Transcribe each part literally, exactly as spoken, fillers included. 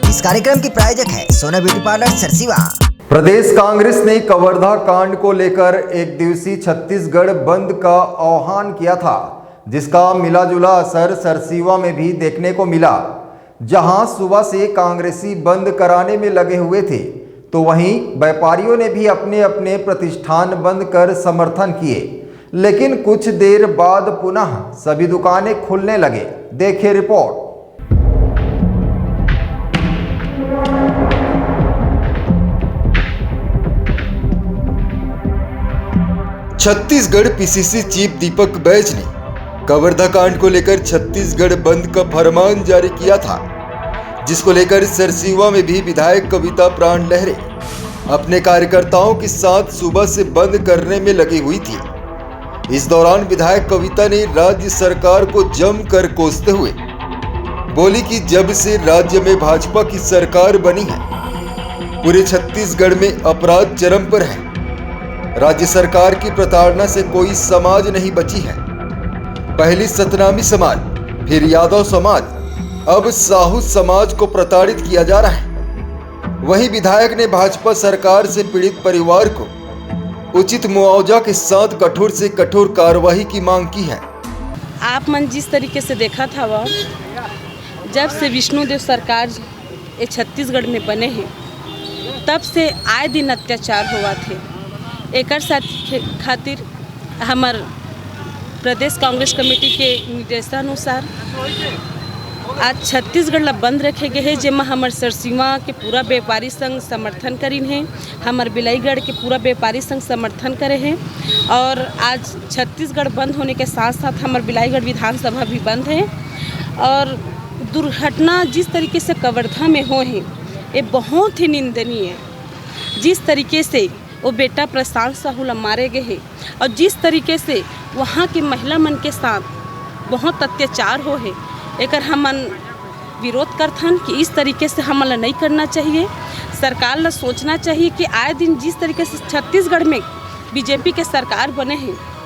इस कार्यक्रम की प्रायोजक है सोना ब्यूटी पार्लर सरसीवा। प्रदेश कांग्रेस ने कवर्धा कांड को लेकर एक दिवसीय छत्तीसगढ़ बंद का आह्वान किया था, जिसका मिलाजुला असर सरसीवा में भी देखने को मिला। जहां सुबह से कांग्रेसी बंद कराने में लगे हुए थे, तो वहीं व्यापारियों ने भी अपने अपने प्रतिष्ठान बंद कर समर्थन किए, लेकिन कुछ देर बाद पुनः सभी दुकानें खुलने लगे। देखिए report. Chhattisgarh PCC chief Deepak Baij ने कवर्धा कांड को लेकर छत्तीसगढ़ बंद का फरमान जारी किया था, जिसको लेकर सरसीवा में भी विधायक कविता प्राण लहरे अपने कार्यकर्ताओं के साथ सुबह से बंद करने में लगी हुई थी। इस दौरान विधायक कविता ने राज्य सरकार को जमकर कोसते हुए बोली कि जब से राज्य में भाजपा की सरकार बनी है, पूरे छत्तीसगढ़ में अपराध चरम पर है। राज्य सरकार की प्रताड़ना से कोई समाज नहीं बची है। पहली सतनामी समाज, फिर यादव समाज, अब साहू समाज को प्रताड़ित किया जा रहा है। वहीं विधायक ने भाजपा सरकार से पीड़ित परिवार को उचित मुआवजा के साथ कठोर से कठोर कार्रवाई की मांग की है। आप मन जिस तरीके से देखत हव, जब से विष्णुदेव सरकार ये छत्तीसगढ़ में बने हे, तब से आए दिन अत्याचार होवत हे। एकर साथ खे- खातिर हमर प्रदेश कांग्रेस कमेटी के निर्देशानुसार आज छत्तीसगढ़ ला बंद रखे गए हे, जेमा हमर सरसीवा के पूरा व्यापारी संघ समर्थन करिन हे, हमर बिलाईगढ़ के पूरा व्यापारी संघ समर्थन करे हे। और आज छत्तीसगढ़ बंद होने के साथ साथ हमर बिलाईगढ़ विधानसभा भी बंद है। और दुर्घटना जिस तरीके से कवर्धा में हो है, ये बहुत ही निंदनीय है। जिस तरीके से वो बेटा प्रशांत साहू ला मारे गए है और जिस तरीके से वहाँ के महिला मन के साथ बहुत अत्याचार हो है, एकर हमन विरोध करथन कि इस तरीके से हमन ला नहीं करना चाहिए। सरकार ला सोचना चाहिए कि आए दिन जिस तरीके से छत्तीसगढ़ में बीजेपी के सरकार बने है,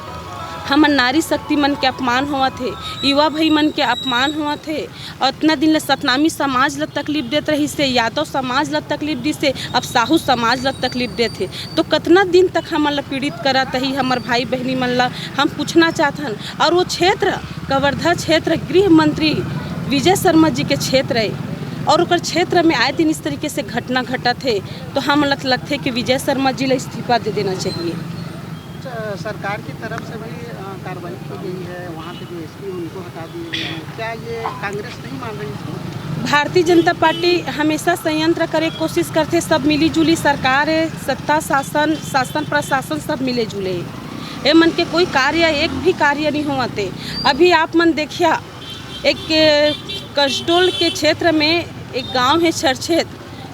हमर नारी शक्ति मन के अपमान होवत हे, युवा भाई मन के अपमान होवत हे। और इतना दिन ले सतनामी समाज ला तकलीफ देत रहिस हे, यादव समाज ला तकलीफ दिस हे, अब साहू समाज ला तकलीफ देत हे। तो कितना दिन तक हमन ला पीड़ित करत ही हमर भाई बहनी मन ला, हम पूछना चाहत हन। और वो क्षेत्र कवर्धा क्षेत्र गृह मंत्री विजय शर्मा जी के क्षेत्र है और ओकर क्षेत्र में आए दिन इस तरीके से घटना घटत है, तो हम लग लगते कि विजय शर्मा जी ला इस्तीफा दे देना चाहिए। अच्छा, सरकार की तरफ से भी अ, कार्रवाई की गई है, वहाँ के जो एसपी हैं उनको हटा दिए गए हैं। क्या ये कांग्रेस नहीं मान रही इसको? भारतीय जनता पार्टी हमेशा संयंत्र करे कोशिश करते, सब मिली जुली सरकार है, सत्ता शासन, शासन प्रशासन सब मिले जुले है। ए मन के कोई कार्य, एक भी कार्य नहीं होवत हे। अभी आप मन देखिया, एक अ, कसडोल के क्षेत्र में एक गांव है छरछेद,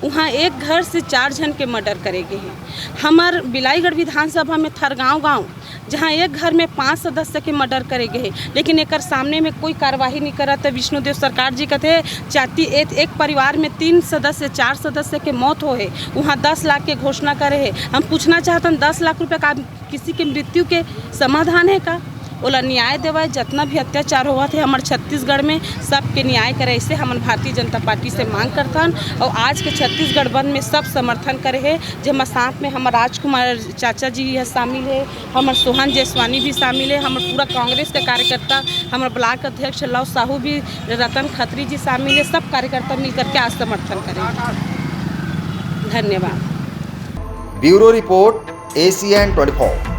वहाँ एक घर से चार झन के मर्डर करे गए हैं। हमर बिलाईगढ़ विधानसभा में थरगांव गांव, जहाँ एक घर में पांच सदस्य के मर्डर करे गए हैं, लेकिन एकर सामने में कोई कार्यवाही नहीं करत है। विष्णुदेव सरकार जी कहते हैं, चाती एक, एक परिवार में तीन सदस्य, चार सदस्य के मौत हो है, वहाँ दस लाख के घोषणा करे है। हम पूछना चाहतन, दस लाख रुपया का किसी के मृत्यु के समाधान है का? ओला न्याय देवाय। जितना भी अत्याचार होवत हे हमर छत्तीसगढ़ में, सबके न्याय करे, ऐसे हमन भारतीय जनता पार्टी से मांग करथन। और आज के छत्तीसगढ़ बंद में सब समर्थन करे हे, जेमा साथ में हमर राजकुमार चाचा जी ह शामिल हे, हमर सोहन जायसवानी भी शामिल हे, हमर पूरा कांग्रेस के कार्यकर्ता, हमर ब्लॉक अध्यक्ष लव साहू भी, रतन खत्री जी शामिल हे। सब कार्यकर्ता मिल करके आज समर्थन करे। धन्यवाद। ब्यूरो रिपोर्ट, एसीएन ट्वेंटी फोर।